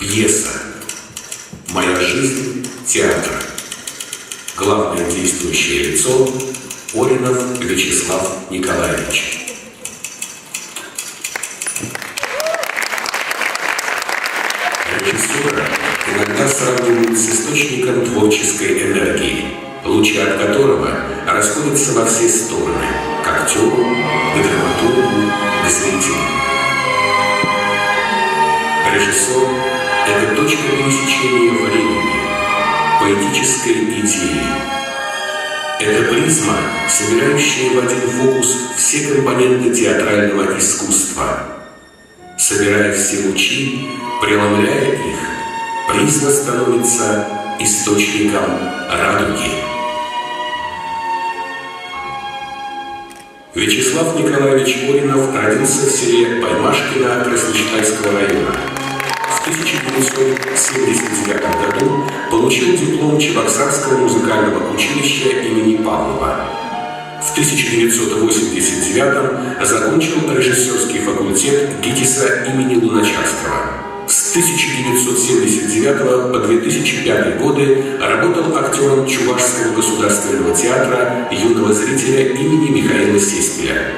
Пьеса «Моя жизнь – театр». Главное действующее лицо – Оринов Вячеслав Николаевич. Режиссера иногда сравнивают с источником творческой энергии, лучи от которого расходятся во все стороны – к актеру, к драматургу, к зрителю. Режиссер – это точка пересечения времени, поэтической идеи. Это призма, собирающая в один фокус все компоненты театрального искусства. Собирая все лучи, преломляя их, призма становится источником радуги. Вячеслав Николаевич Оринов родился в селе Баймашкино Красночитайского района. В 1979 году получил диплом Чебоксарского музыкального училища имени Павлова. В 1989 закончил режиссерский факультет ГИТИСа имени Луначарского. С 1979 по 2005 годы работал актером Чувашского государственного театра юного зрителя имени Михаила Сеспеля.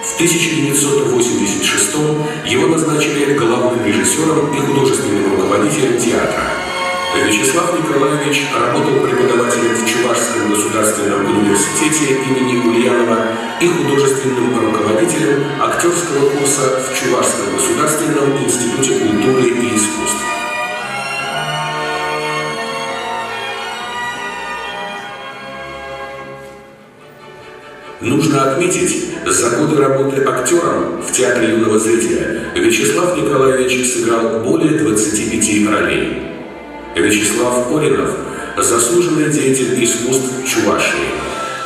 В 1986 его назначили главным режиссером и художественным руководителем театра. Вячеслав Николаевич работал преподавателем в Чувашском государственном университете имени Ульянова и художественным руководителем актерского курса в Чувашском государственном институте культуры и искусств. Нужно отметить, за годы работы актером в Театре юного зрителя Вячеслав Николаевич сыграл более 25 ролей. Вячеслав Оринов – заслуженный деятель искусств Чувашии,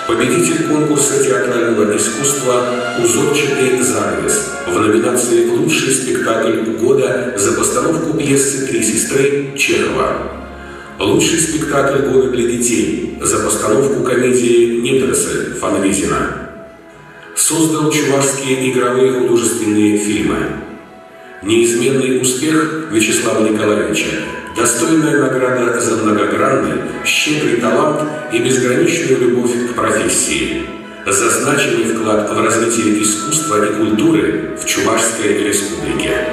победитель конкурса театрального искусства «Узорчатый занавес» в номинации «Лучший спектакль года» за постановку пьесы «Три сестры» Чехова. Лучший спектакль года для детей за постановку комедии «Недоросль» Фанвизина. Создал чувашские игровые художественные фильмы. Неизменный успех Вячеслава Николаевича – достойная награда за многогранный, щедрый талант и безграничную любовь к профессии, за значимый вклад в развитие искусства и культуры в Чувашской республике.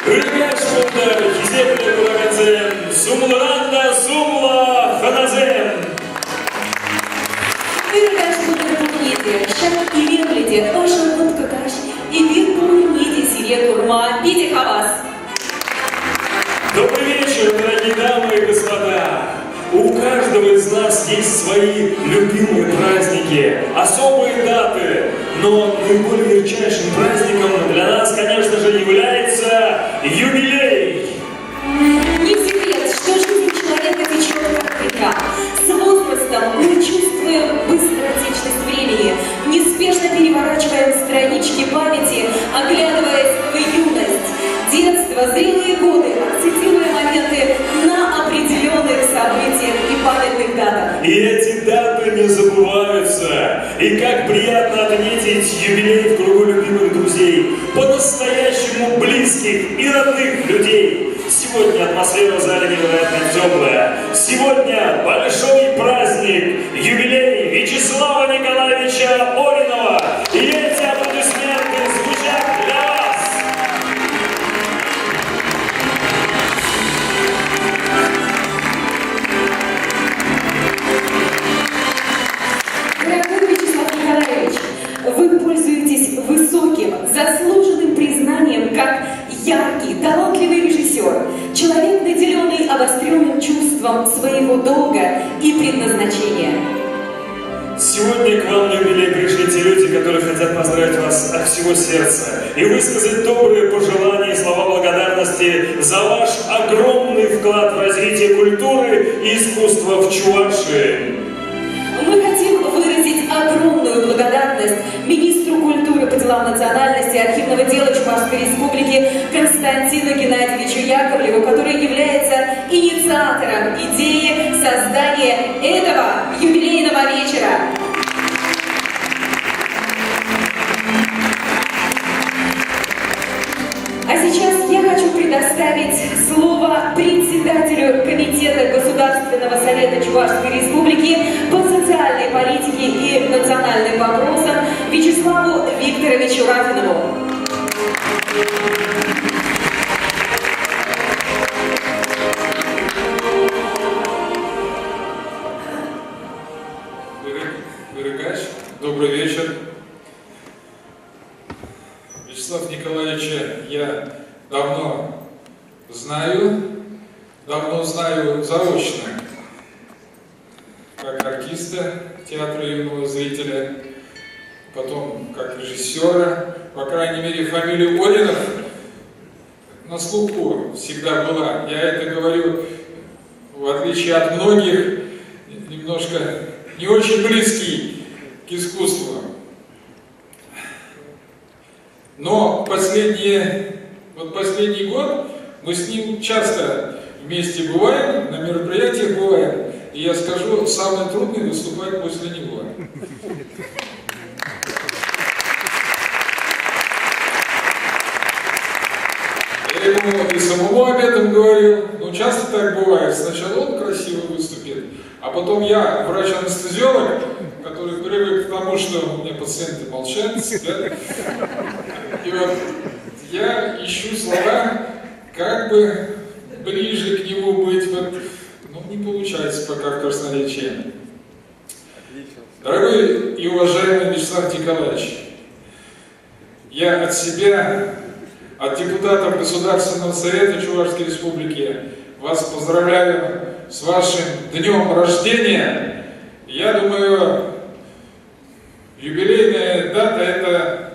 Ыркаҫ пултӑр, хисеплӗ куракансем, сумлӑран та сумлӑ хӑнасем! Ыркаҫ пултӑр пурне те, ҫак илемлӗ те ӑшӑ лӑпкӑ каҫ эпир пурне те сире курма питӗ хавас. Добрый вечер, дорогие дамы и господа! У каждого из нас есть свои любимые праздники, особые даты. Но наиболее ярчайшим праздником для нас, конечно же, является юбилей. Не секрет, что жизнь человека течет как река. С возрастом мы чувствуем быстротечность времени, неспешно переворачиваем странички памяти, оглядываясь в юность, детство, зрелые годы, акцентируя моменты на определенных событиях и памятных датах. И эти даты не забываются. И как приятно отметить юбилей в кругу любимых друзей, по-настоящему близких и родных людей. Сегодня атмосфера в зале невероятно теплая. Сегодня большой праздник, юбилей Вячеслава Николаевича Оринова. И эти аплодисменты звучат для вас. Дорогой Вячеслав Николаевич, вы пользуетесь высоким, заслуженным признанием как яркий, талантливый режиссер, человек, наделенный обостренным чувством своего долга и предназначения. Сегодня к вам на юбилей пришли те люди, которые хотят поздравить вас от всего сердца и высказать добрые пожелания и слова благодарности за ваш огромный вклад в развитие культуры и искусства в Чувашии. Мы хотим выразить огромную благодарность министру культуры по делам национальности и архивного дела Чувашской Республики Константину Геннадьевичу Яковлеву, который является инициатором идеи создания этого юбилейного вечера. А сейчас я хочу предоставить слово председателю Комитета Государственного Совета Чувашской Республики по социальной политике и национальным вопросам Вячеславу Викторовичу Рафинову. Ырыкач, добрый вечер. Вячеслава Николаевича я давно знаю заочно, как артиста театра юного зрителя, потом как режиссера, по крайней мере, фамилию Оринов на слуху всегда была. Я это говорю, в отличие от многих, немножко не очень близкий к искусству. Но последний год мы с ним часто вместе бываем, на мероприятиях бываем, и я скажу, самое трудное выступать после него. Я ему и самому об этом говорил, но часто так бывает. Сначала он красиво выступит, а потом я, врач-анестезиолог, который привык к тому, что у меня пациенты молчат, спят. И вот я ищу слова, как бы ближе к нему быть, вот, но не получается пока в красноречии. Дорогой и уважаемый Вячеслав Николаевич, я от себя, от депутатов Государственного Совета Чувашской Республики вас поздравляю с вашим днем рождения. Я думаю, юбилейная дата это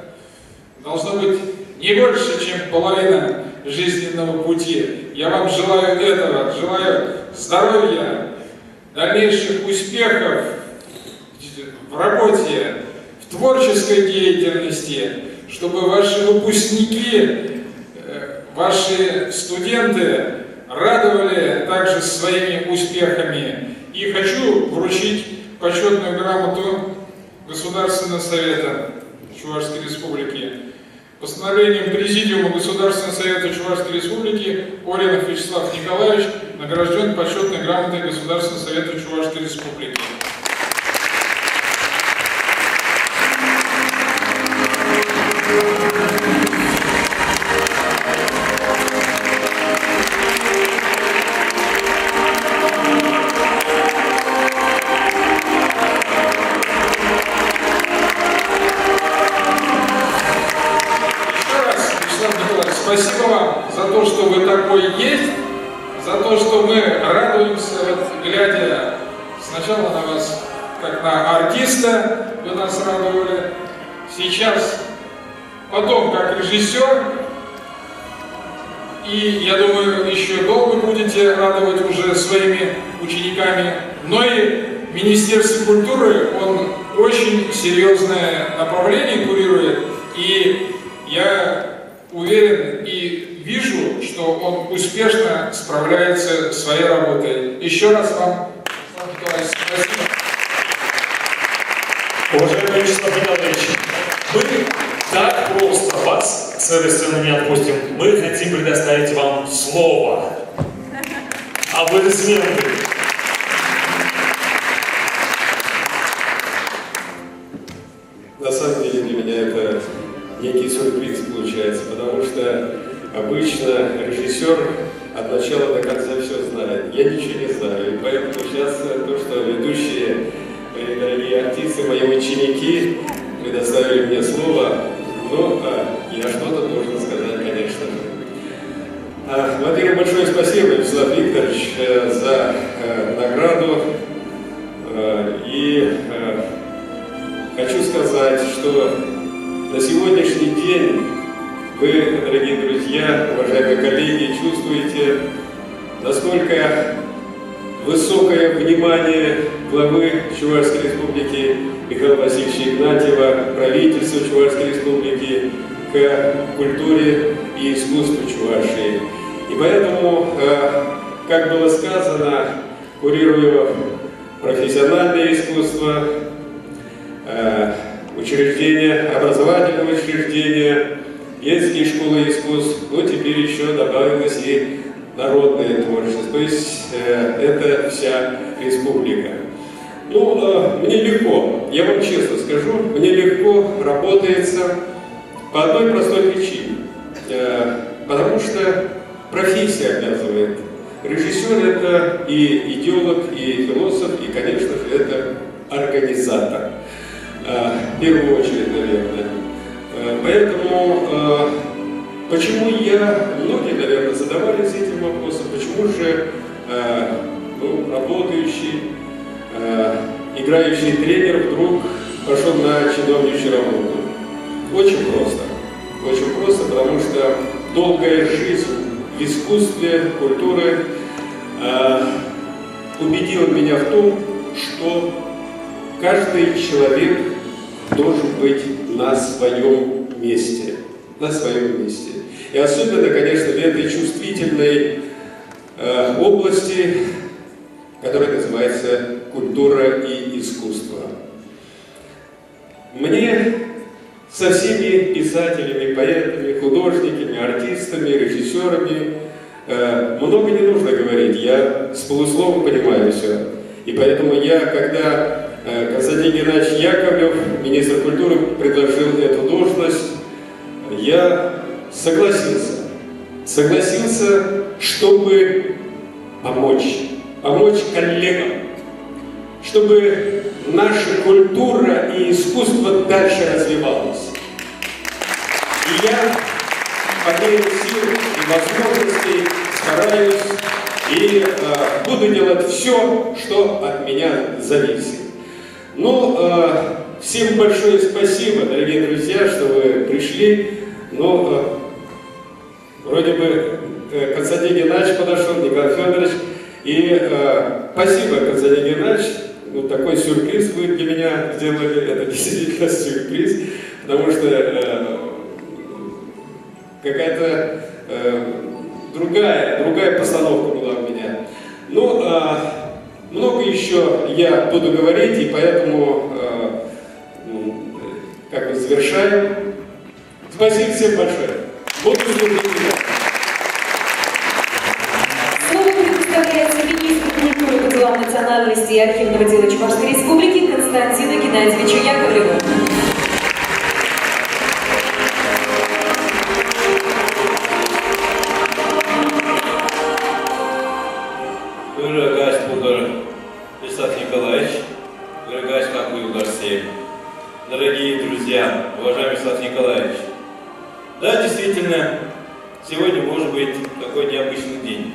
должно быть не больше, чем половина жизненного пути. Я вам желаю этого, желаю здоровья, дальнейших успехов в работе, в творческой деятельности, чтобы ваши выпускники, ваши студенты радовали также своими успехами. И хочу вручить почетную грамоту Государственного Совета Чувашской Республики. Постановлением Президиума Государственного Совета Чувашской Республики Оринов Вячеслав Николаевич награжден почетной грамотой Государственного Совета Чувашской Республики. Спасибо вам за то, что вы такой есть, за то, то, что мы радуемся, вот, глядя сначала на вас, как на артиста, вы нас радовали, сейчас, потом как режиссер, и, я думаю, еще долго будете радовать уже своими учениками, но и Министерство культуры, он очень серьезное направление курирует, и я уверен и вижу, что он успешно справляется со своей работой. Еще раз вам, Николаевич, спасибо. Уважаемый Вячеслав Николаевич, мы так просто вас с этой сцены не отпустим. Мы хотим предоставить вам слово. Аплодисменты. На самом деле для меня это некий сюрприз получается, потому что обычно режиссер от начала до конца все знает. Я ничего не знаю, и поэтому сейчас то, что ведущие, мои дорогие артисты, мои ученики предоставили мне слово, но я что-то должен сказать, конечно же. Во-первых, большое спасибо, Вячеслав Викторович, за награду. И хочу сказать, что на сегодняшний день вы, дорогие друзья, уважаемые коллеги, чувствуете, насколько высокое внимание главы Чувашской Республики Михаила Васильевича Игнатьева, правительства Чувашской Республики к культуре и искусству Чувашии. И поэтому, как было сказано, курирую профессиональное искусство, учреждения, образовательные учреждения, детские школы искусств, но теперь еще добавилось и народное творчество, то есть это вся республика. Ну, мне легко, я вам честно скажу, мне легко работается по одной простой причине, потому что профессия обязывает. Режиссер – это и идеолог, и философ, и, конечно же, это организатор. В первую очередь, наверное. Поэтому, почему я, многие, наверное, задавались этим вопросом, почему же ну, работающий, играющий тренер вдруг пошел на чиновничью работу? Очень просто. Очень просто, потому что долгая жизнь в искусстве, культуре убедила меня в том, что каждый человек должен быть на своем месте. На своем месте. И особенно, конечно, в этой чувствительной области, которая называется культура и искусство. Мне со всеми писателями, поэтами, художниками, артистами, режиссерами много не нужно говорить, я с полуслова понимаю все. И поэтому я, когда Константин Геннадьевич Яковлев, министр культуры, предложил эту должность, я согласился. Согласился, чтобы помочь. Помочь коллегам, чтобы наша культура и искусство дальше развивалось. И я по мере сил и возможностей стараюсь и буду делать все, что от меня зависит. Ну, всем большое спасибо, дорогие друзья, что вы пришли. Ну, вроде бы Константин Геннадьевич подошел, Николай Федорович. И спасибо, Константин Геннадьевич. Ну, такой сюрприз вы для меня сделали. Это действительно сюрприз, потому что какая-то другая постановка была у меня. Ну, много еще я буду говорить, и поэтому как бы завершаем. Спасибо всем большое. Буду служить вам. Слово предоставляется министру культуры по делам национальности и архивного дела Чувашской Республики Константину Геннадьевичу Яковлеву. Дорогие друзья, уважаемый Вячеслав Николаевич, да, действительно, сегодня может быть такой необычный день.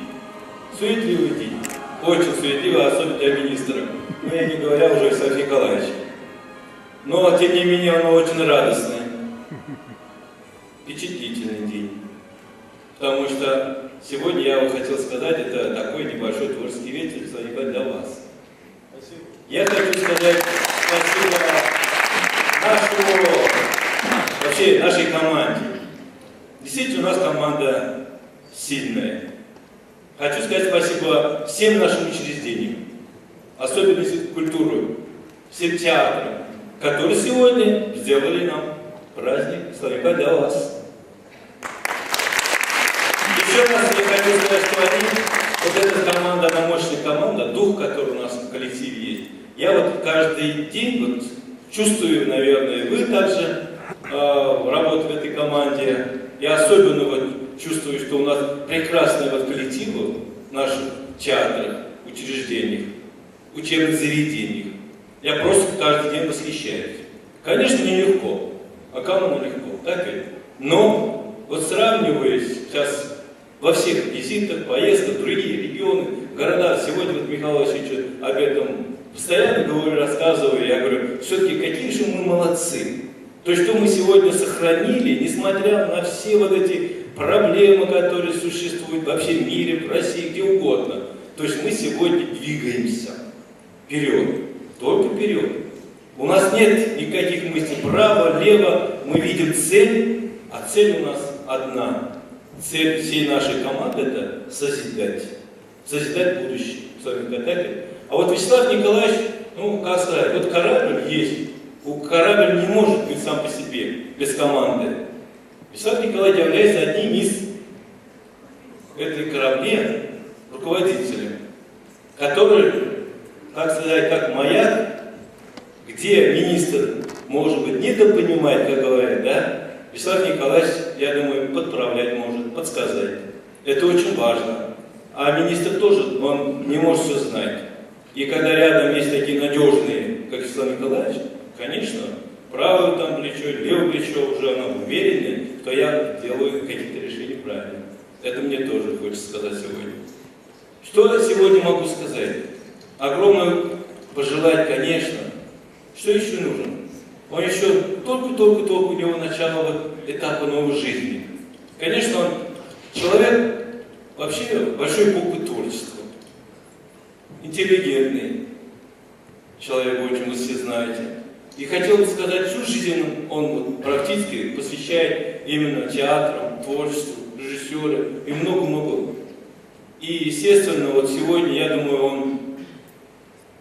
Суетливый день. Очень суетливый, особенно для министра. Но я не говоря уже о Вячеславе Николаевиче. Но, тем не менее, он очень радостный, впечатлительный день. Потому что сегодня я вам хотел сказать, это такой небольшой творческий вечер, Вячеслав Николаевич, для вас. Спасибо. Я хочу сказать спасибо нашему, вообще нашей команде. Действительно, у нас команда сильная. Хочу сказать спасибо всем нашим учреждениям, особенно культуру, всем театрам, которые сегодня сделали нам праздник Славика для вас. Еще раз я хочу сказать, что они, вот эта команда, она мощная команда, дух, который у нас в коллективе есть. Я вот каждый день вот чувствую, наверное, вы также работаете в этой команде. Я особенно вот чувствую, что у нас прекрасный вот коллектив в наших театрах, учреждениях, учебных заведениях. Я просто каждый день восхищаюсь. Конечно, нелегко. А кому нелегко, так ведь? Но вот сравниваясь сейчас во всех визитах, поездках, другие регионы, города, сегодня вот Михаил Васильевич об этом постоянно говорю, рассказываю, я говорю, все-таки какие же мы молодцы. То, что мы сегодня сохранили, несмотря на все вот эти проблемы, которые существуют вообще в мире, в России, где угодно. То есть мы сегодня двигаемся вперед, только вперед. У нас нет никаких мыслей право, лево, мы видим цель, а цель у нас одна. Цель всей нашей команды – это созидать. Созидать будущее. А вот Вячеслав Николаевич, ну, как сказать, вот корабль есть. У корабль не может быть сам по себе, без команды. Вячеслав Николаевич является одним из этой корабле руководителем, который, как сказать, как маяк, где министр, может быть, недопонимает, как говорят, да? Вячеслав Николаевич, я думаю, подправлять может, подсказать. Это очень важно. А министр тоже, он не может все знать. И когда рядом есть такие надежные, как Вячеслав Николаевич, конечно, правое там плечо, левое плечо уже, она уверена, что я делаю какие-то решения правильно. Это мне тоже хочется сказать сегодня. Что я сегодня могу сказать? Огромное пожелать, конечно. Что еще нужно? Он еще только-только-только у него начало вот этапа новой жизни. Конечно, он человек вообще большой буквы творчества. Интеллигентный человек, очень вы все знаете. И хотел бы сказать, всю жизнь он вот практически посвящает именно театрам, творчеству, режиссеру и много-много. И, естественно, вот сегодня, я думаю, он,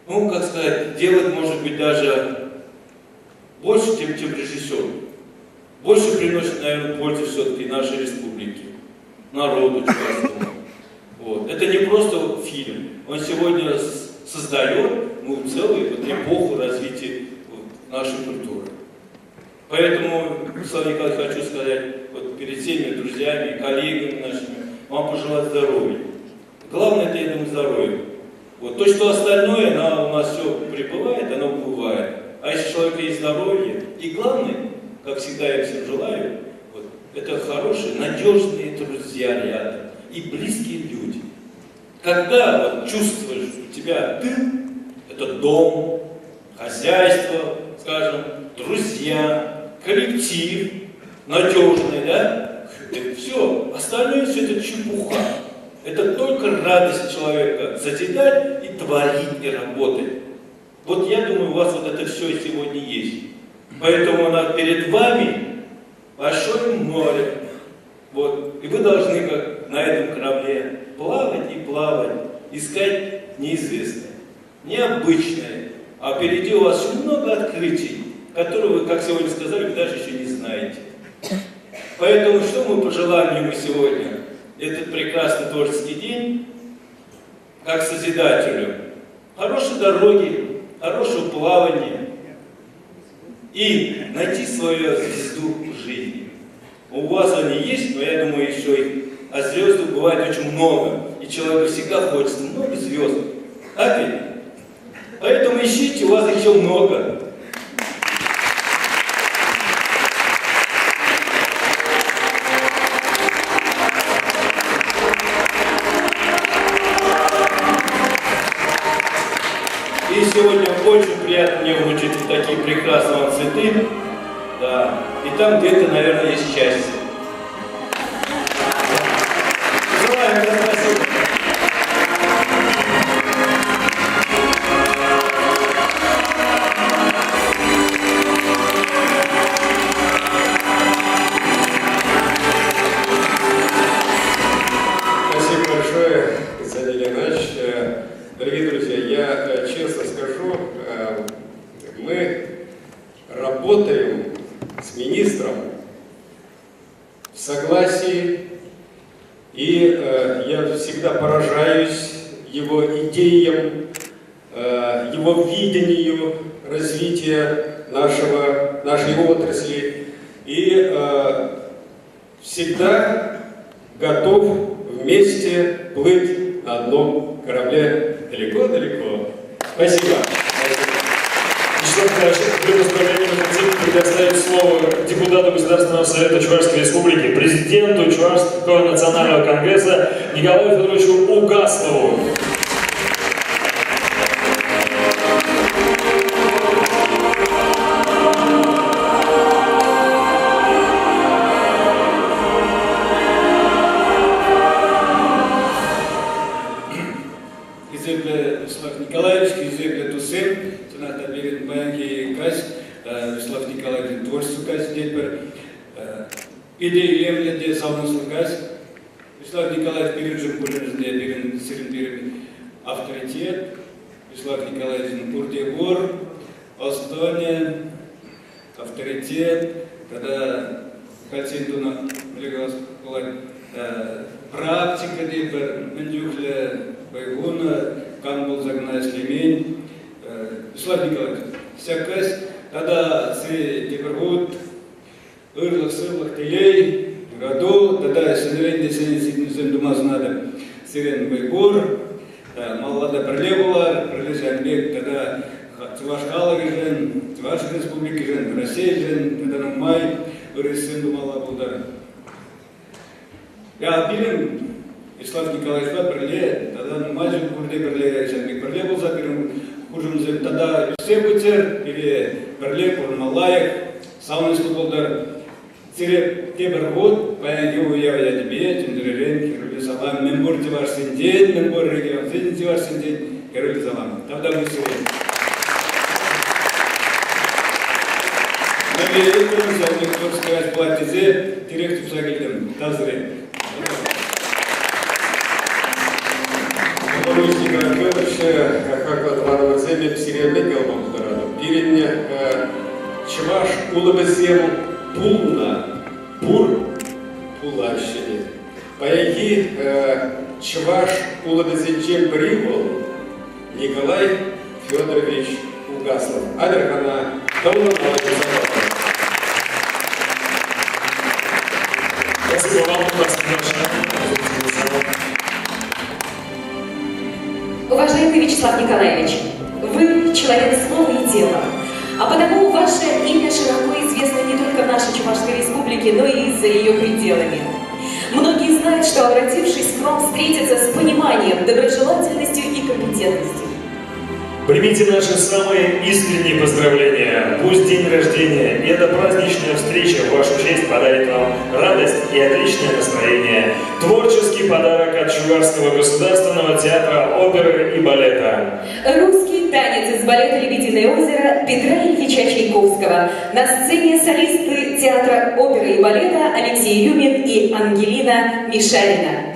ну, как сказать, делает, может быть, даже больше, чем режиссер. Больше приносит, наверное, пользу все-таки нашей республике, народу чувашскому. Вот. Это не просто фильм. Он сегодня создает, ну, целую вот эпоху развития нашей культуры. Поэтому, Вячеслав Николаевич, хочу сказать, вот перед всеми друзьями, коллегами нашими, вам пожелать здоровья. Главное, это, я думаю, здоровье. Вот. То, что остальное, она у нас все прибывает, оно бывает. А если у человека есть здоровье, и главное, как всегда я всем желаю, вот, это хорошие, надежные друзья рядом и близкие люди. Когда вот, чувствуешь, у тебя тыл, это дом, хозяйство, скажем, друзья, коллектив надежный, да? Это все. Остальное все это чепуха. Это только радость человека созидать и творить, и работать. Вот я думаю, у вас вот это все сегодня есть. Поэтому она перед вами большое море. Вот. И вы должны, как на этом корабле, плавать и плавать, искать неизвестное, необычное. А впереди у вас еще много открытий, которые вы, как сегодня сказали, вы даже еще не знаете. Поэтому что мы пожелаем ему сегодня? Этот прекрасный творческий день, как созидателю. Хорошей дороги, хорошего плавания и найти свою звезду в жизни. У вас они есть, но я думаю, еще их. А звезд бывает очень много. И человеку всегда хочется много звезд. Так ведь? Поэтому ищите, у вас еще много. сегодня очень приятно мне вручить вот такие прекрасные вам цветы. Да. И там где-то, наверное, есть счастье. Желаю вам спасибо. Спасибо большое, Константин Леонидович. Дорогие друзья, я честно скажу, мы работаем с министром в согласии, и я всегда поражаюсь его идеям, его видению развития нашей отрасли, и всегда готов вместе плыть на одном корабле далеко-далеко. Спасибо. Вячеслав Николаевич, для поздравления мы хотим предоставить слово депутату Государственного совета Чувашской Республики, президенту Чувашского национального конгресса Николаю Федоровичу Угаслову. Хисеплӗ Вячеслав Николаевич, хисеплӗ туссем, чӑнах та пирӗн паянхи каҫ Вячеслав Николаевичӑн творчество каҫӗ тетпӗр. Питӗ илемлӗ те савӑнӑҫлӑ каҫ. Вячеслав Николаевич пирӗншӗн пуриншӗн те пирӗн сирӗн пирӗн авторитет. Вячеслав Николаевичӑн пурте пур, ӑс-тӑнӗ, авторитет тата хальччен тунӑ, мӗнле калас пулать, практика тетпӗр, мӗн чухлӗ вӑй хунӑ, кам пулса кӑна ӗҫлемен. Вячеслав Николаевич, ҫак каҫ тата сире тепӗр хут ырлӑх-сывлӑх, телей, юрату тата ҫӗнӗрен те ҫӗнӗ ҫитӗнӳсем тума сунатӑп. Сирӗн вӑй пур, малалла та пӗрле пулар, пӗрле ҫавӑн пек тата чӑваш халӑхӗшӗн, Чӑваш Республикишӗн, Раҫҫейшӗн тата нумай ырӑ ӗҫсем тумалла пултӑр. Я пирӗн Вячеслав Николаевичпа пӗрле тата нумай ҫул пурте пӗрле ҫавӑн пек пӗрле пулса пирӗн хушӑмсем тата ӳссе пыччӑр, пире пӗрле пурӑнма лайӑх, савӑнӑҫлӑ пултӑр. Сире тепӗр хут паянхи уяв ячӗпе чун-чӗререн хӗрӳллӗ салам мӗнпур чӑвашсенчен, мӗнпур регионсен чӑвашсенчен хӗрӳллӗ салам. Тавтапуҫ сире. Мӗнле ыйтрӑм, ҫав пек творческий пулать тесе тӳрех чупса килтӗм. Тав сире. Борис Николаевич, хаклӑ тӑванӑмӑрсем, эп сире мӗн калама пултаратӑп? Пирӗн чӑваш улӑмӗсем пулнӑ, пур, пулаҫҫӗ те. Паянхи чӑваш улӑмӗсенчен пӗри вӑл Николай Федорович Угаслов. Атьӑр-ха тӑвӑллӑн Спасибо вам, Уважаемый Вячеслав Николаевич, вы человек слова и дела, а потому ваше имя широко известно не только в нашей Чувашской Республике, но и за ее пределами. Многие знают, что, обратившись к вам, встретятся с пониманием, доброжелательностью и компетентностью. Примите наши самые искренние поздравления. Пусть день рождения и эта праздничная встреча в вашу честь подарит вам радость и отличное настроение. Творческий подарок от Чувашского государственного театра оперы и балета. Русский танец из балета «Лебединое озеро» Петра Ильича Чайковского. На сцене солисты театра оперы и балета Алексей Рюмин и Ангелина Мишарина.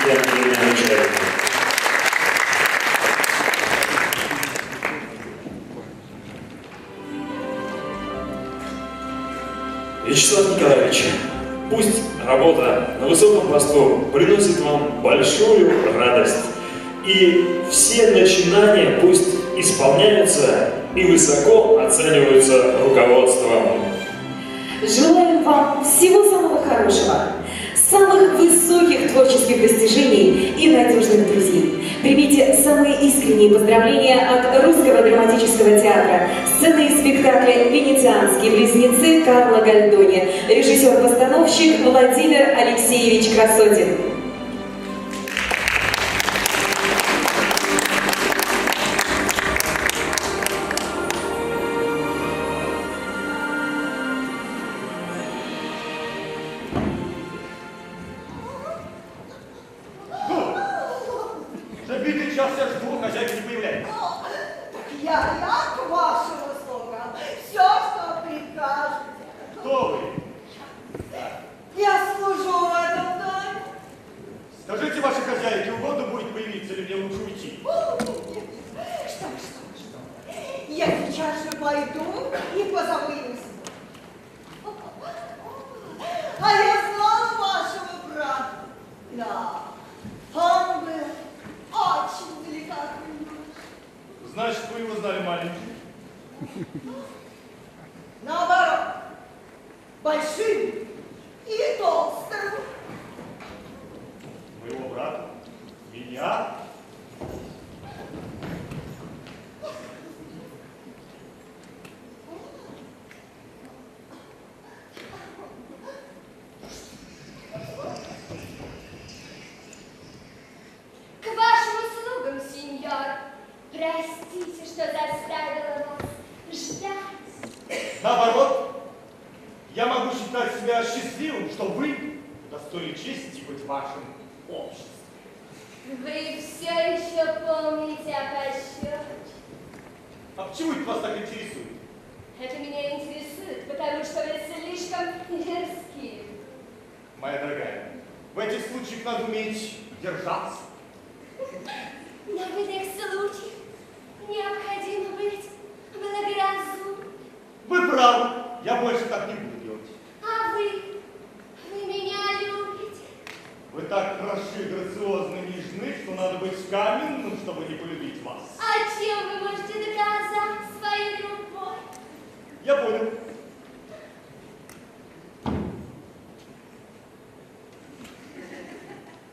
Андреевне Нечаевне. Вячеслав Николаевич, пусть работа на высоком посту приносит вам большую радость. И все начинания пусть исполняются и высоко оцениваются руководством. Желаем вам всего самого хорошего, самых высоких творческих достижений и надежных друзей. Примите самые искренние поздравления от Русского драматического театра, сцены из спектакля «Венецианские близнецы» Карла Гальдони, режиссер-постановщик Владимир Алексеевич Красотин. Уже битый час я жду, хозяйка не появляется. Так я к вашим услугам. Все, что прикажете. Кто вы? Я служу в этом доме. Скажите вашей хозяйке, угодно будет появиться или мне лучше уйти? О, нет. Что, что, что? Я сейчас же пойду и позову ее сюда. А я знала вашего брата. Да, он был очень деликатный юноша. Значит, вы его знали маленьким? Наоборот, большим и толстым. Моего брата? Меня? К вашим услугам, сеньор. Простите, что заставила вас ждать. Наоборот, я могу считать себя счастливым, что вы удостоили чести быть в вашем обществе. Вы все еще помните о пощечине. А почему это вас так интересует? Это меня интересует, потому что вы слишком дерзкие. Моя дорогая, в этих случаях надо уметь держаться. Но в этих случаях необходимо быть благоразумным. Вы правы, я больше так не буду делать. А вы? Вы меня любите? Вы так хороши, грациозны, нежны, что надо быть каменным, чтобы не полюбить вас. А чем вы можете доказать свою любовь? Я понял.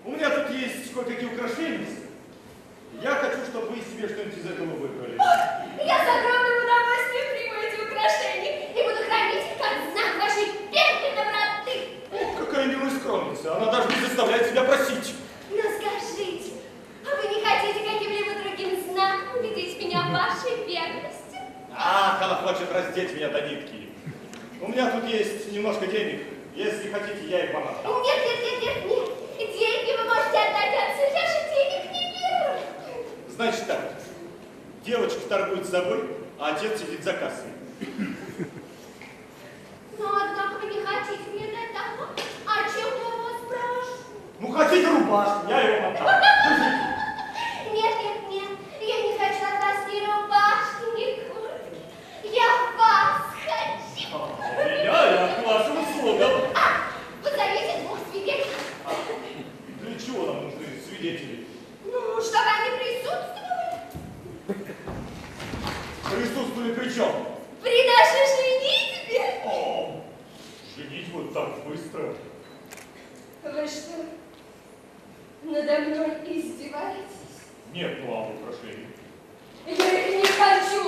У меня тут есть кое-какие украшения. Я хочу, чтобы вы себе что-нибудь из этого выбрали. Я с огромным удовольствием приму эти украшения и буду хранить их как знак вашей первой доброты. Ох, какая милая скромница. Она даже не заставляет себя просить. Но скажите, а вы не хотите каким-либо другим знаком убедить меня в вашей верности? Ах, она хочет раздеть меня до нитки. У меня тут есть немножко денег. Если хотите, я их вам отдам. Нет, нет, нет, нет, нет. Деньги вы можете отдать отцу, я же денег не беру. Значит так, девочка торгует собой, а отец сидит за кассой. Но однако вы не хотите мне дать того, о чем я вас прошу. Ну хотите рубашку, я ее вам отдам. Нет, нет, нет, я не хочу от вас ни рубашки, ни куртки. Я вас хочу. Меня, я к вашим услугам. А, позовите двух свидетелей. Для чего нам нужны свидетели? Ну, чтобы они присутствовали. Присутствовали при чем? При нашей женитьбе. О, женитьбу так быстро. Вы что, надо мной издеваетесь? Нет, ну а украшений? Я их не хочу.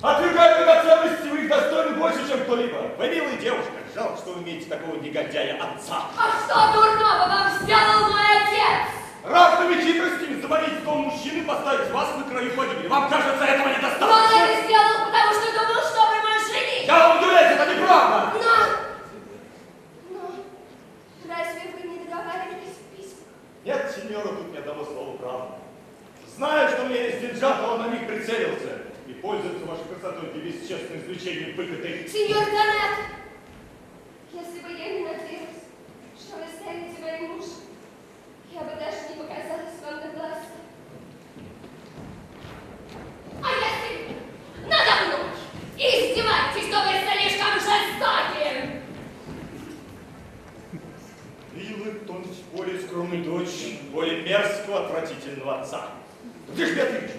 Отвергаю драгоценности, вы их достойны больше, чем кто-либо. Вы милая девушка, жалко, что вы имеете такого негодяя отца. А что дурного вам сделал мой отец? Разными хитростями заманить в дом мужчины, поставить вас на краю погибели. Вам кажется, этого недостаточно? Но он это сделал, потому что думал, что вы мой жених. Я вам удивляюсь, это неправда. Но разве вы не договаривались в письмах? Нет, сеньора, тут ни одного слова правды. Зная, что у меня есть деньжата, он на них прицелился. И пользуется вашей красотой для бесчестного извлечения выгоды. Сеньор Донат, если бы я не надеялась, что вы станете моим почтительного отца. Где ж Беатрича?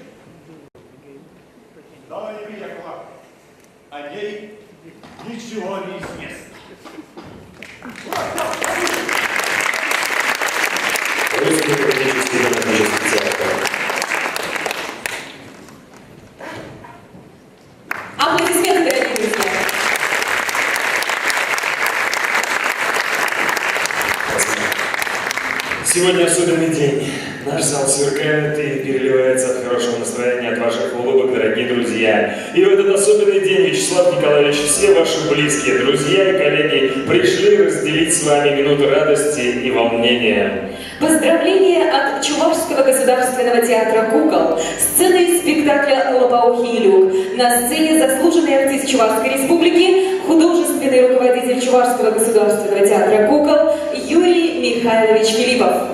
Куда она не приехала? О ней ничего не известно. Русский академический драматический театр. Аплодисменты, дорогие друзья. Сегодня особенный день. Наш зал сверкает и переливается от хорошего настроения, от ваших улыбок, дорогие друзья. И в этот особенный день, Вячеслав Николаевич, все ваши близкие, друзья и коллеги пришли разделить с вами минуты радости и волнения. Поздравления от Чувашского государственного театра «Кукол», сцены спектакля «Лопоухий Илюк». На сцене заслуженный артист Чувашской республики, художественный руководитель Чувашского государственного театра «Кукол» Юрий Михайлович Филиппов.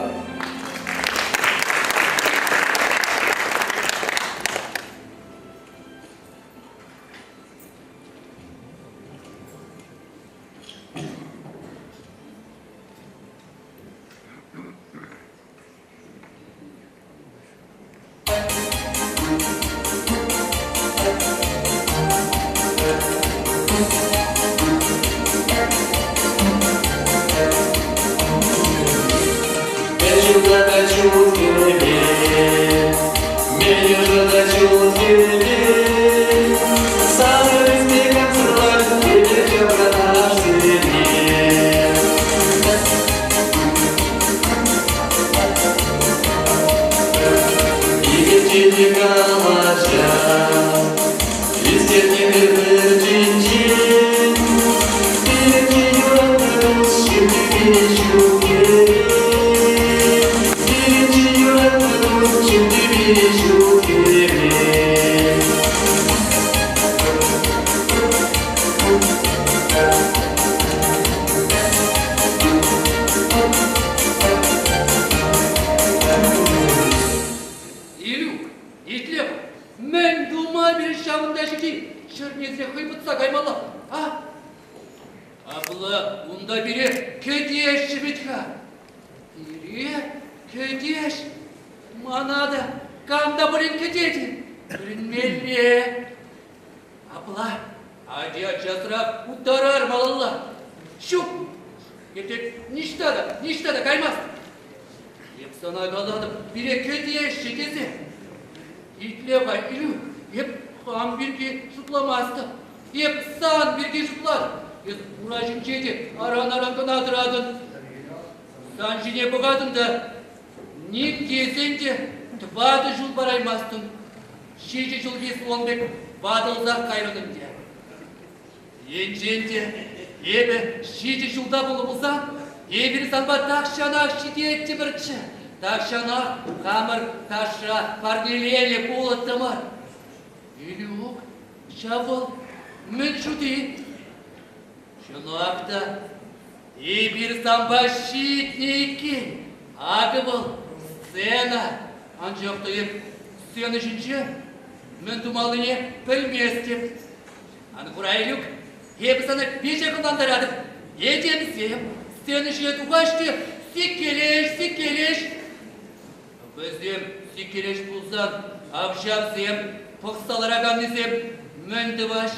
Илюк, итле, мӗн тума пире ҫавӑнта ҫити чӗрнесе хӑйпӑтса каймалла, а? Апла унта пире кӗтеҫҫӗ вӗт-ха. Пире кӗтеҫ. Мана та кам та пулин кӗтет. Вӗренмелле. Апла атя часрах уттарар малалла. Ҫук, эпӗ ниҫта та, ниҫта та каймастӑп. Эп сана калатӑп, пире кӗтеҫҫӗ тесе. Итле-ха, Илюк, эп хам пирки шутламастӑп. Эп сан пирки шутлатӑп. Эс ура ҫинче те аран-аран кӑна тӑратӑн. Сан ҫине пӑхатӑн та ним тесен те тӑватӑ ҫул параймастӑн. Ҫичӗ ҫулхи слон пек ватӑлсах кайрӑн ӗнтӗ. Енчен те эпӗ ҫичӗ ҫулта пулнӑ пулсан, эпир санпа тахҫанах ҫитеттӗмӗрччӗ, тахҫанах хамӑр ташша парнеленӗ пулӑттӑмӑр. Илюк, ҫав вӑл мӗн ҫути? Чӑнах та, эпир санпа ҫитнӗ иккен. Акӑ вӑл, сцена. Анчах та эп сцена ҫинче мӗн тумаллине пӗлместӗп. Ан кура, Илюк, эпӗ сана пиҫӗ ӑнлантаратӑп. Этемсем сцена ҫине тухаҫ те сиккелеҫ, сиккелеҫ. Вӗсем сиккелеҫ пулсан, авҫавсем, пӑхса лараканнисем мӗн тӑваҫ?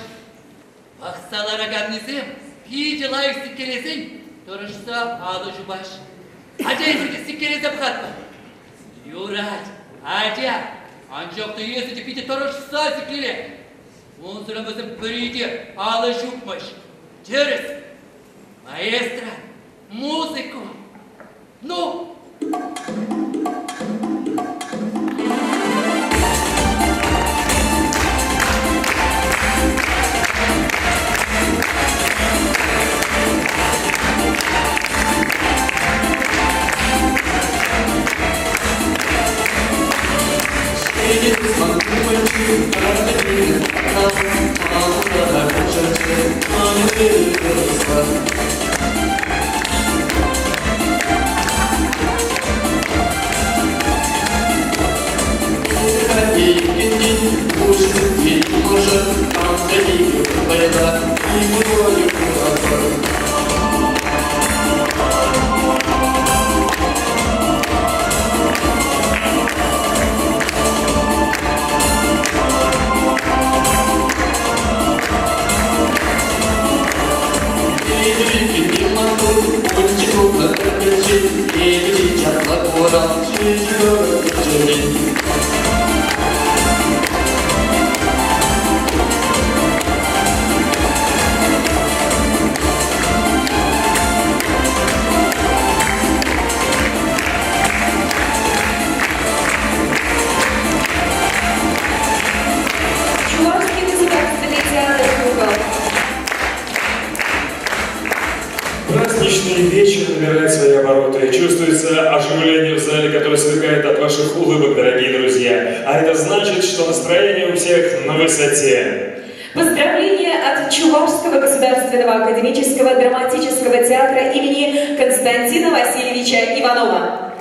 Пӑхса лараканнисем питӗ лайӑх сиккелесен тӑрӑшса алӑ ҫупаҫ. Атя эпир те сиккелесе пӑхатпӑр. Юрать, атя, анчах та эсӗ те питӗ тӑрӑшса сиккеле. Унсӑрӑн вӗсем пӗри те алӑ ҫупмӗҫ. Тӗрӗс. Маэстро, музыку. Ну, Праздничный вечер набирает свои обороты. Чувствуется оживление в зале, которое сверкает от ваших улыбок, дорогие друзья. А это значит, что настроение у всех на высоте. Поздравления от Чувашского государственного академического драматического театра имени Константина Васильевича Иванова.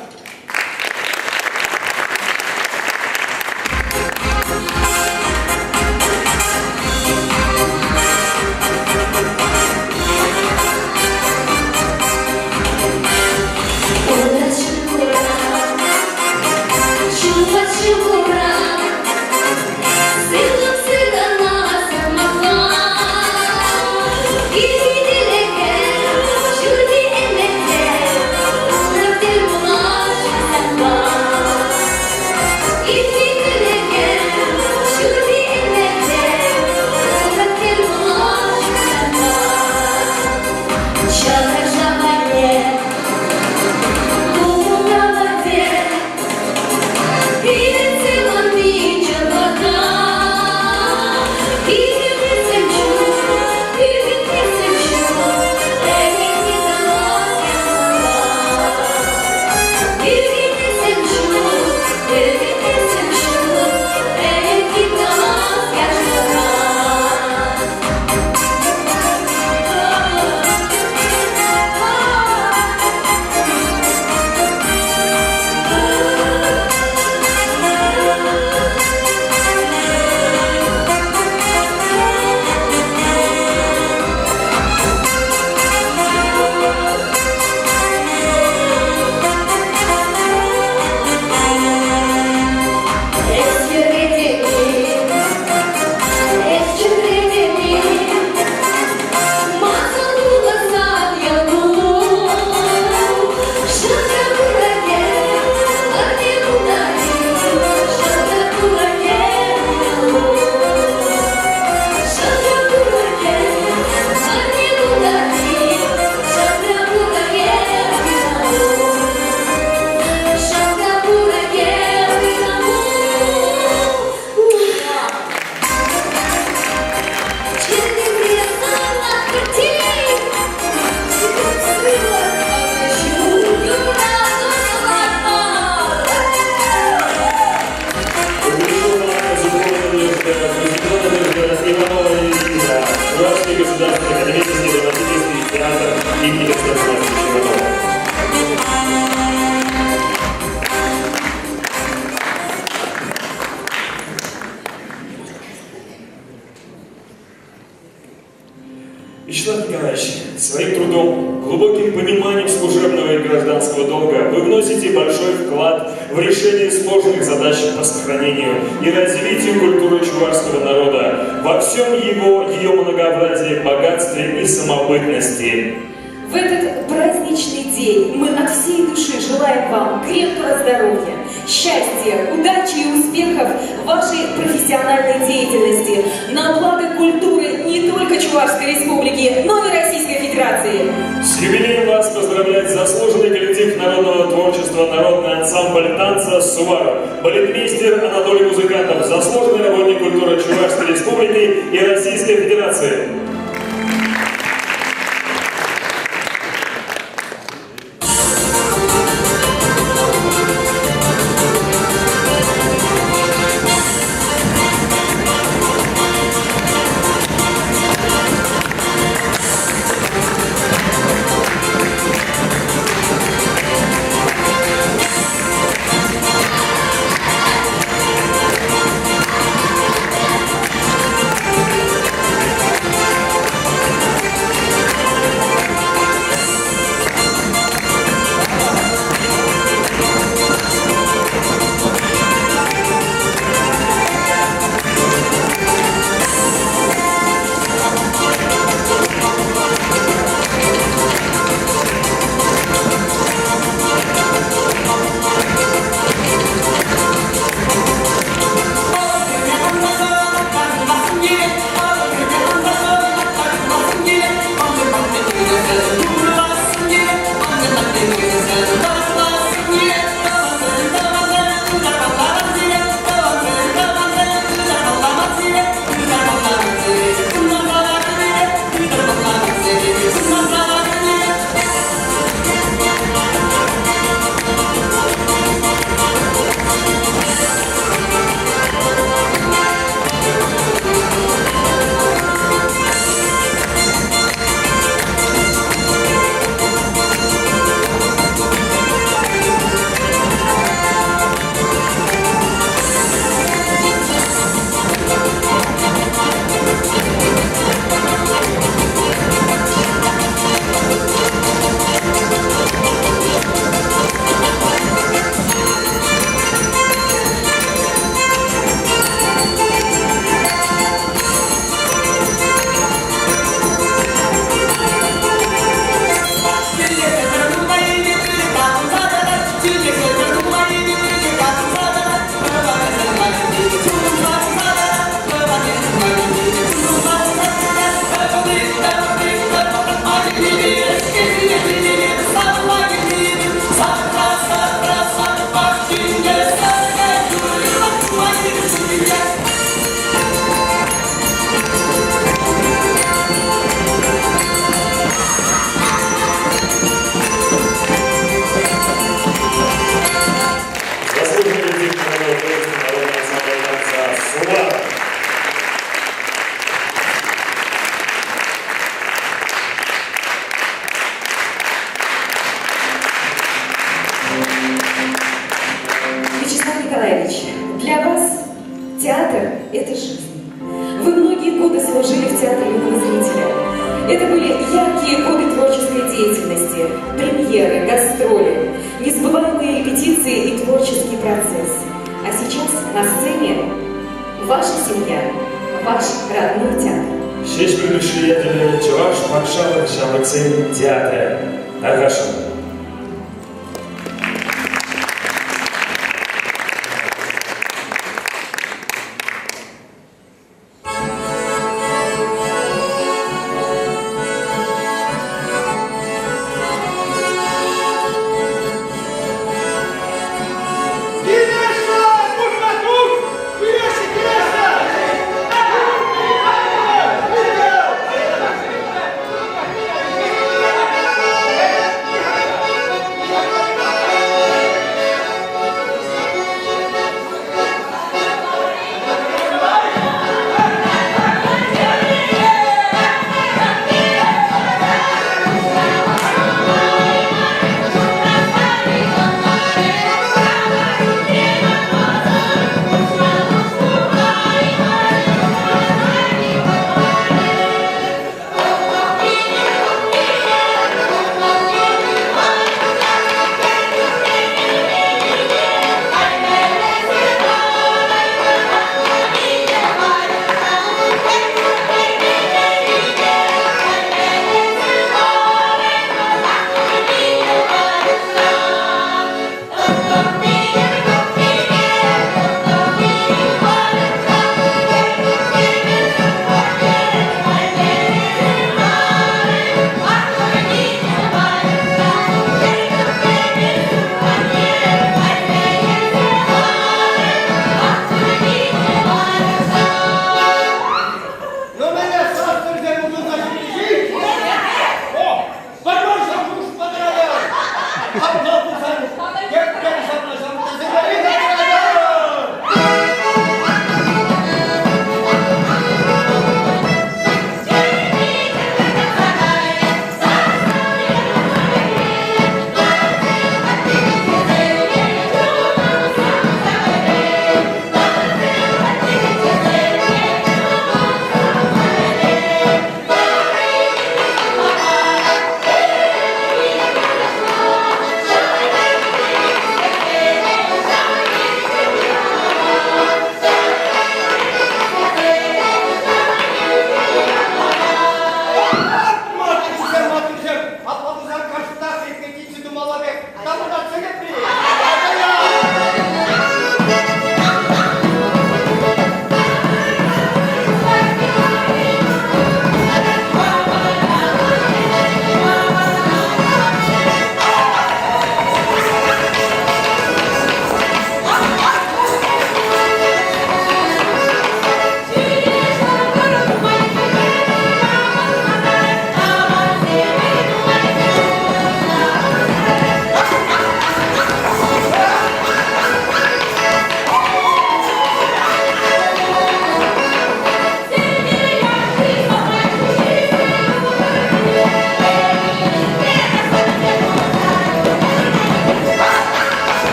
Вячеслав Николаевич, своим трудом, глубоким пониманием служебного и гражданского долга вы вносите большой вклад в решение сложных задач по сохранению и развитию культуры чувашского народа во всем его, ее многообразии, богатстве и самобытности. В этот праздничный день мы от всей души желаем вам крепкого здоровья, счастья, удачи и успехов в вашей профессиональной деятельности на благо культуры не только Чувашской Республики, но и Российской Федерации. С юбилеем вас поздравляет заслуженный коллектив народного творчества «Народный ансамбль танца «Сувар», балетмейстер Анатолий Музыкантов, заслуженный работник культуры Чувашской Республики и Российской Федерации. Это были яркие годы творческой деятельности, премьеры, гастроли, незабываемые репетиции и творческий процесс. А сейчас на сцене ваша семья, ваш родной театр. Ҫеҫпӗл Мишши ячӗллӗ Чӑваш патшалӑх ҫамрӑксен театрӗ. Тархасшӑн.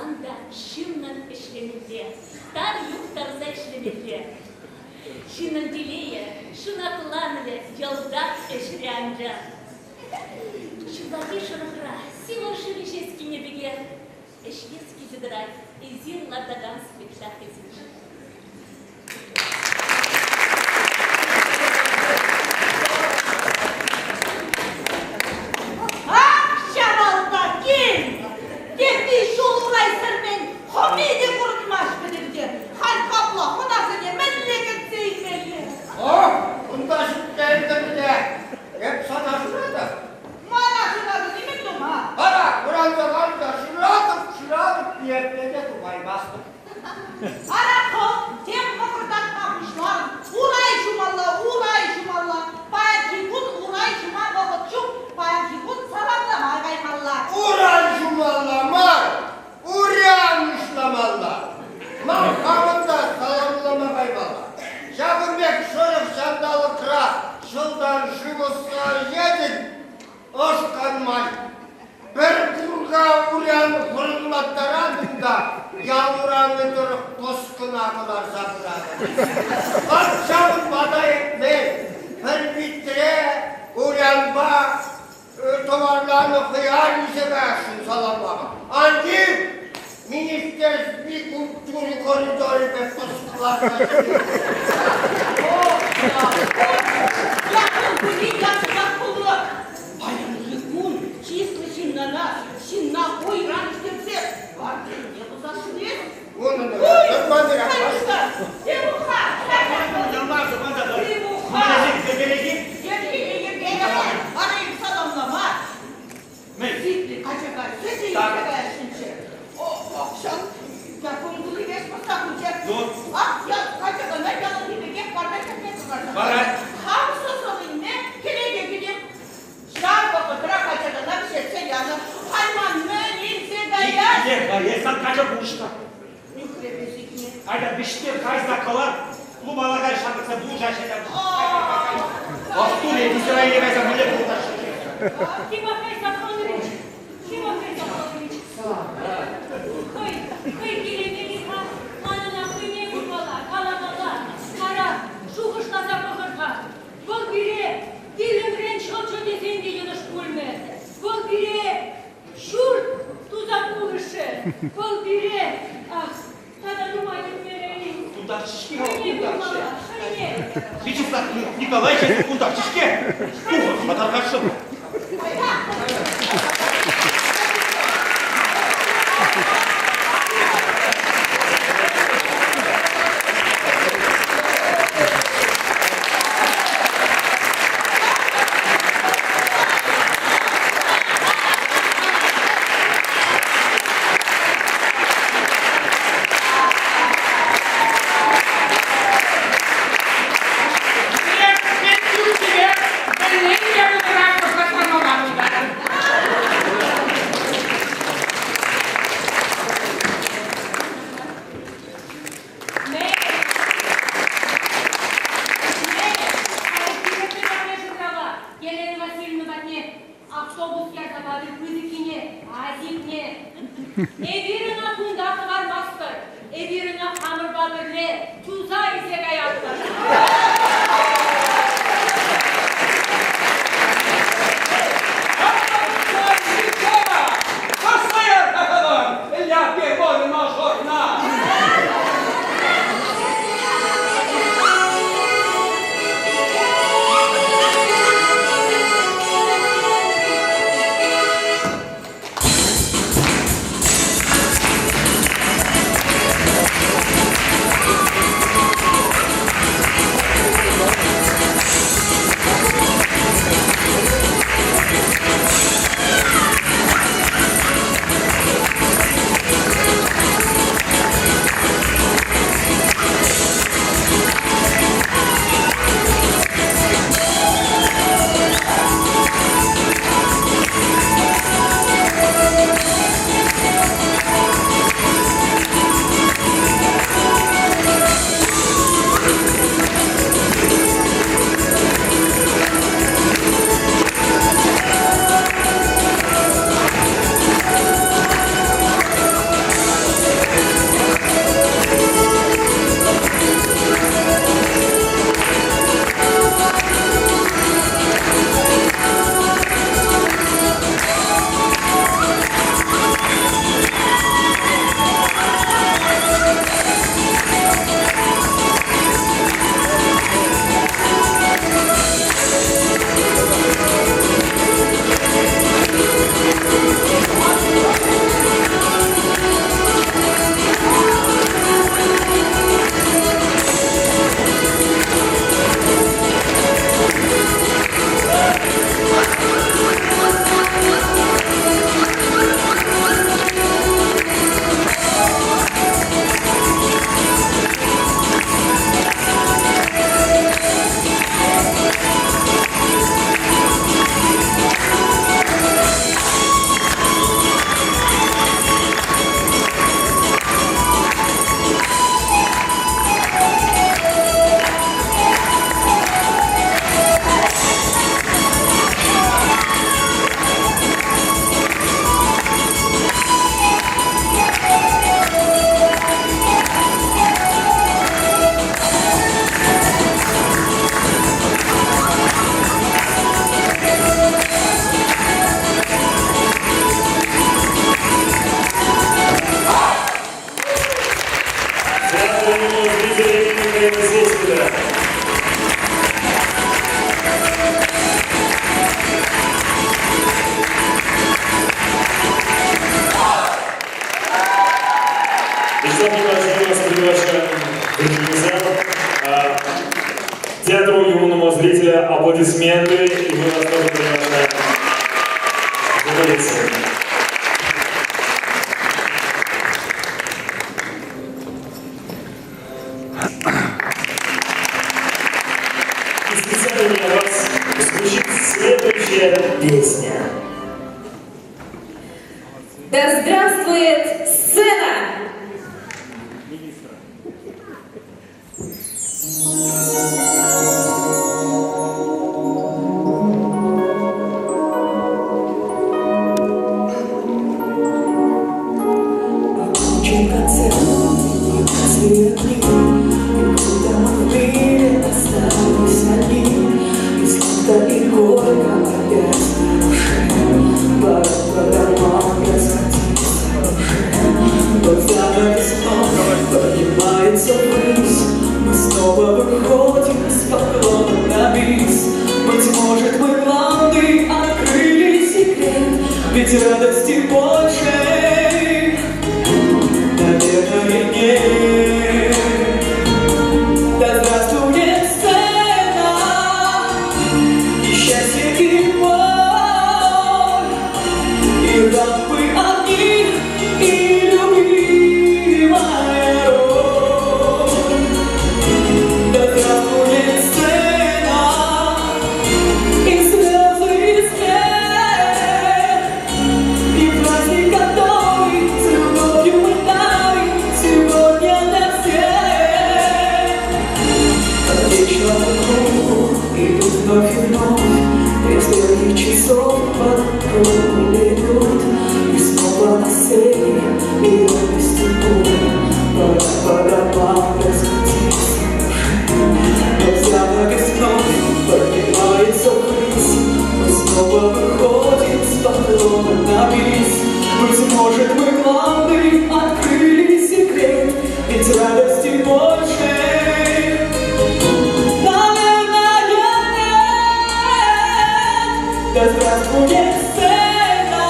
пулсан та ҫыннӑн ӗҫлемелле, тар юхтарса ӗҫлемелле. Ҫыннӑн телейӗ, ҫунатланӑвӗ йӑлтах ӗҫре анчах. Ҫуллахи шӑрӑхра сивӗ шыв ӗҫес килнӗ пекех ӗҫлес килсе тӑрать эсир лартакан спектакльсенче. Ах, ҫавалта кил! Тепри ҫул урай сӗрмен хӑми те курӑнмасть пӗтӗмпе. Халь капла хӑнасене мӗнле кӗтсе илмелле? О, кунта ҫитсе ӗлкӗрнӗ. Эп сана шыратӑп. Мана шыратӑн-и мӗн тума? Ара, вӑранса ларнӑ шыратӑп, шыратӑп, ниепле те тупаймастӑп. Ара, хӑв тем мӑкӑртатма пуҫларӑн. Урай ҫумалла, урай ҫумалла. Паянхи кун урай ҫума вӑхӑт ҫук. Паянхи кун саламлама каймалла. Урай ҫумалла мар, уран уҫламалла. Ман хамӑн та саламлама каймалла. Ҫакӑн пек шӑрӑх ҫанталӑкра ҫӑлтан шыв ӑсса етӗн, ӑш канмасть. Пӗр курка уран хӑрӑнлаттаратӑн та ял урамӗ тӑрӑх пӑскӑна кӑларса пыратӑн. Ак ҫавӑнпа та эпмен пӗр витре урянпа тӑварланӑ хӑяр илсе каясшӑн саламлама. Ан тив, министерстви культури коридорӗпе пӑскӑларса ҫӳрет. Паянхи кун чыслӑ ҫыннана ҫынна уйран ӳстерсе варрине пусасшӑн Унӑн Ҫав вӑхӑтра качакана вӗҫертсе янӑ. Хайман мӗн илсе каять? Итле-ха, эс сан кача пулӑшнӑ. Нӳхрепе сикнӗ. Айта вӗҫтер кайса кӑлар. Клуба кай ҫамрӑксем пулӑшаҫҫӗ. Астур, эпӗ Израиле кайса мӗнле пулӑшаҫҫӗ? Тимофей Сафронович, Тимофей Сафронович. Хӑй, хӑй килемелли-ха, манӑн хӑйне курмалла, каламалла. Ара, шухӑшласа пӑхӑр-ха. Вӑл пире вилӗмрен ҫӑлчӗ тесен те йӑнӑш пулмӗ. Вӑл пире ҫурт туса пулӑшӗ. Вӑл пире, ах, тата нумай кӗтмерӗ-и? Кунтахчӗ-ҫке-ха, кунтахчӗ. Вячеслав Николаевич, кунтахчӗ-ҫке. Тухӑр, тархасшӑн. Елена Васильевна патне автобус ярса патӑр пысӑккине, азикне. Эпир ӑна кунта хӑвармастпӑр. Эпир ӑна хамӑрпа пӗрле туса илсе каятпӑр. Ля бемоль мажорна! Вячеслав Николаевич, мы вас приглашаем в зал. Театру юного зрителя аплодисменты, и мы вас тоже приглашаем. За И специально для вас звучит следующая песня. Да здравствует сцена! Окончен концерт, и огни, и когда мы в мире остались одни, и сладко, и горько опять на душе, пора по домам расходиться уже. Под занавес вновь поднимается ввысь, мы снова выходим с поклоном на бис. Быть может, мы главный открыли секрет, ведь радости больше, наверное, нет. Да здравствует сцена, и счастье, и боль, и лампы огни, и любимая роль. Да здравствует сцена, и слезы, и смех, и праздник, который с любовью мы дарим сегодня для всех. По вечному кругу идут вновь и вновь, три стрелки часов по кругу идут, и снова на сцене и радости буря, пора по домам расходиться уже. Но занавес вновь поднимается ввысь, мы снова выходим с поклоном на бис. Быть может, мы главный открыли секрет, ведь радости больше, наверное, нет. Да здравствует сцена,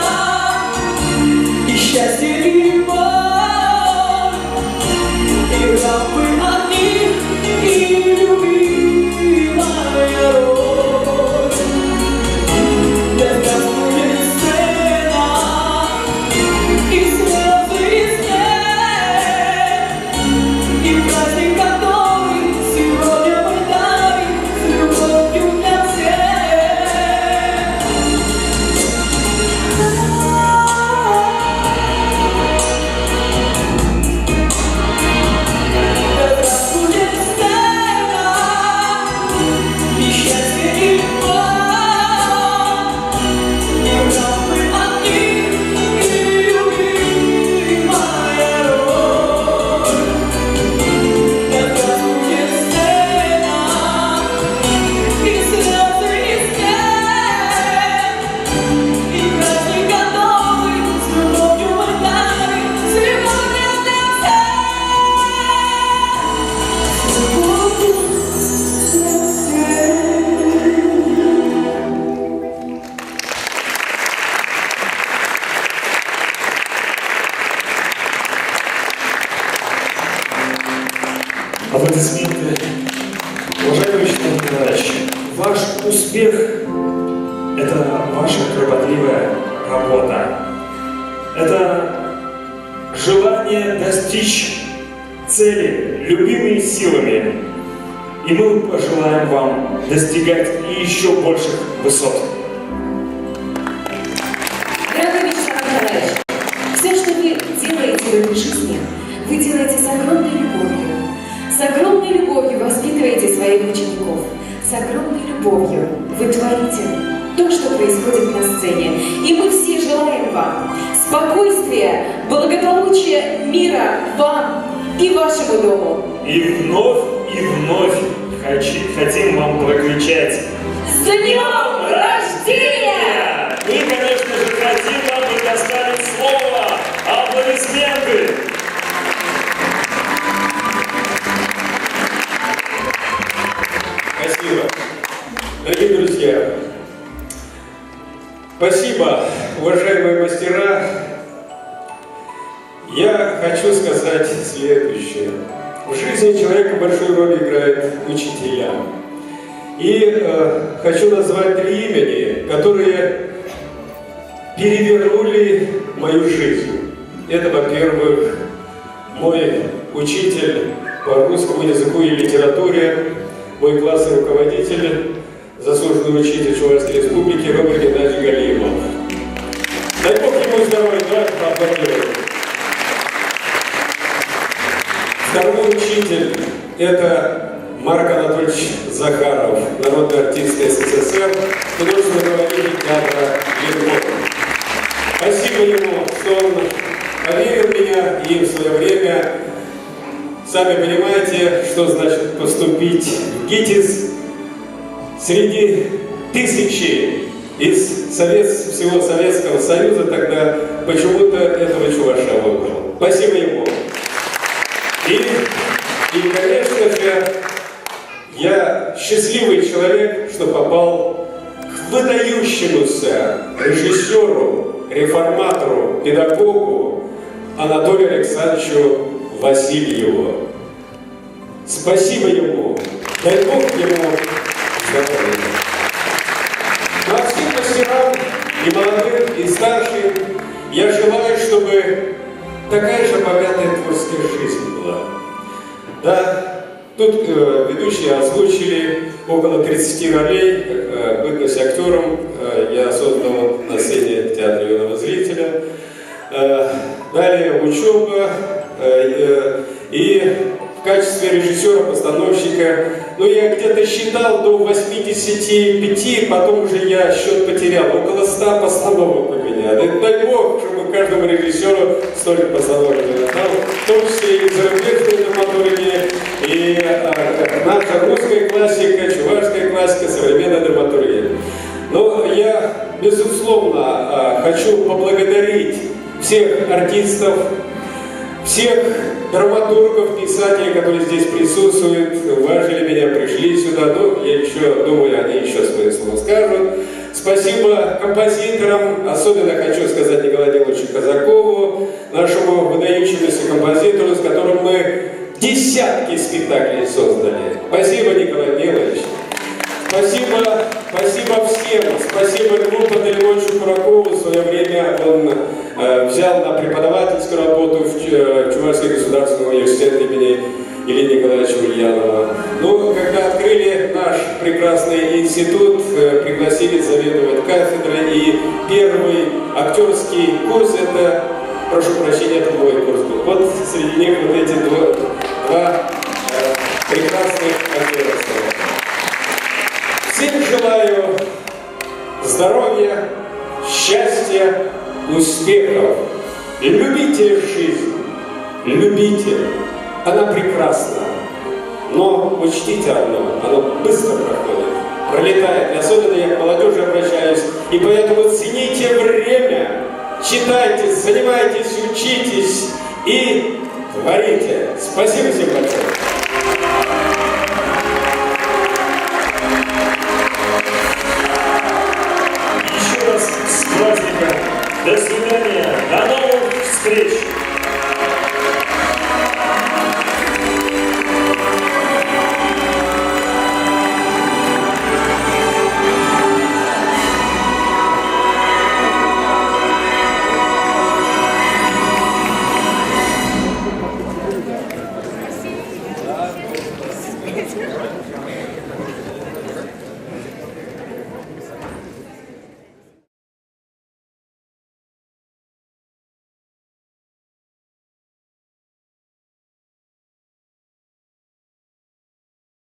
и счастье, и боль, и лампы огни, и любимая роль. Да здравствует сцена, и слезы, и смех, и праздник, который сегодня мы дарим с любовью для всех. Да здравствует сцена, и счастье, и боль, и лампы огни, и любимая роль. Да здравствует сцена, и слезы, и смех, и праздник, который с любовью мы дарим сегодня для всех. С любовью для всех. Аплодисменты. Уважаемый Вячеслав Николаевич, ваш успех – это ваша кропотливая работа. Это желание достичь цели любыми силами. И мы пожелаем вам достигать еще больших высот. Дорогой Вячеслав Николаевич, все, что вы делаете в этой жизни, вы делаете с огромной любовью. С огромной любовью воспитываете своих учеников. С огромной любовью вы творите то, что происходит на сцене. И мы все желаем вам спокойствия, благополучия, мира вам и вашему дому. И вновь хотим вам прокричать: С днем рождения! Мы, конечно же, хотим вам предоставить слово. Аплодисменты! Спасибо. Дорогие друзья, спасибо, уважаемые мастера. Я хочу сказать следующее. В жизни человека большую роль играют учителя. И хочу назвать три имени, которые перевернули мою жизнь. Это, во-первых, мой учитель по русскому языку и литературе, мой классный руководитель, заслуженный учитель Чувашской Республики Роберт Геннадьевич Галимов. Дай Бог ему здоровья, давайте поаплодируем. Второй учитель – это Марк Анатольевич Захаров, народный артист СССР, художественный руководитель театра «Ленком». Спасибо ему, что он поверил в меня и в свое время. Сами понимаете, что значит поступить в ГИТИС среди тысячи из всего Советского Союза тогда почему-то этого чуваша выбрал. Спасибо ему. И, конечно же, я счастливый человек, что попал к выдающемуся режиссеру, реформатору, педагогу Анатолию Александровичу Васильеву. Спасибо ему, дай Бог ему здоровья. Ну а всем мастерам, и молодым, и старшим, я желаю, чтобы такая же богатая творческая жизнь была. Да, тут ведущие озвучили около 30 ролей, бытность актером я создал на сцене Театра юного зрителя. Далее учеба и в качестве режиссера-постановщика, ну я где-то считал до 85, потом уже я счет потерял, около 100 постановок у меня. Дай Бог, чтобы каждому режиссеру столько постановок дал, в том числе и зарубежные драматурги, и наша русская классика, чувашская классика, современная драматургия. Но я, безусловно, хочу поблагодарить всех артистов, всех драматургов, писателей, которые здесь присутствуют, уважили меня, пришли сюда. Ну, я еще думаю, они еще свое слово скажут. Спасибо композиторам, особенно хочу сказать Николаю Даниловичу Казакову, нашему выдающемуся композитору, с которым мы десятки спектаклей создали. Спасибо, Николай Данилович. Спасибо, спасибо всем. Спасибо Льву Пантелеймоновичу Куракову. В свое время он взял на преподавательскую работу в Чувашский государственный университет имени Ильи Николаевича Ульянова. Ну, когда открыли наш прекрасный институт, пригласили заведовать кафедрой, и первый актерский курс, это, прошу прощения, это мой курс был. Вот среди них вот эти два прекрасных актера. Всем желаю здоровья, счастья, успехов. Любите жизнь, любите. Она прекрасна. Но учтите одно, она быстро проходит, пролетает. И особенно я к молодежи обращаюсь. И поэтому цените время, читайте, занимайтесь, учитесь и творите. Спасибо всем большое. До свидания, до новых встреч!